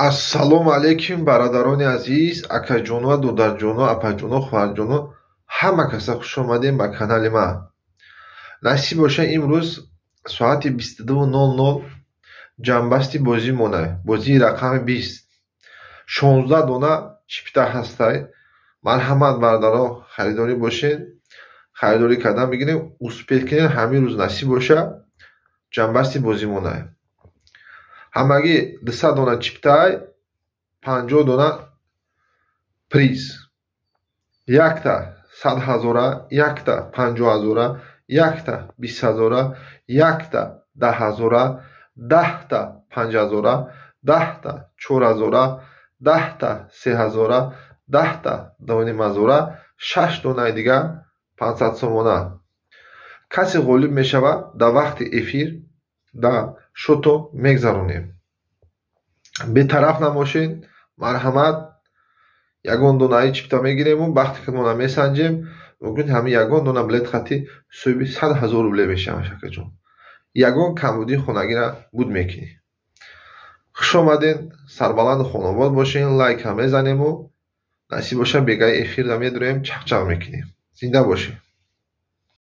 Ассалому алайкум, бародарони азиз, акаҷону, додарҷону, апаҷону, хоҳарҷону, ҳама каса хуш омадем ба канали ман. Насиб боша, имрӯз соати 22:00 ҷамъбасти бозӣ монай. Бозии рақами 20. 16 дона чипта ҳастай. Марҳамат, бародаро, харидорӣ бошед. Харидорӣ кардан бигирем, успеть кунед, ҳамин рӯз насиб боша, ҷамъбасти бозӣ монай. Ҳамагӣ 200 дона чиптай, 50 дона приз. Якта 100 ҳазора, якта 50 ҳазора, якта 20 ҳазора, якта 10 ҳазора, 10-та 5 ҳазора, 10-та 4 ҳазора, 10-та 3 ҳазора, 10-та 2,5 ҳазора, шаш донаи дигар 500 сомона. Касе ғолиб мешавад, дар вақти эфир дар шото мегзаронем. Бетараф набошед, марҳамат, ягон донаи чипта мегирему бахти худмона месанҷем. Мумкин ҳамин ягон дона билет хати соҳиби 100 000 рубле мешавад, акаҷон. Ягон камбудии хонагиро буд мекунӣ. Хуш омадед, сарбаланду хонобод бошед, лайк ҳам мезанему, насиб боша, бегаи эфирда медуроем, чақчақ мекунем. Зинда бошед.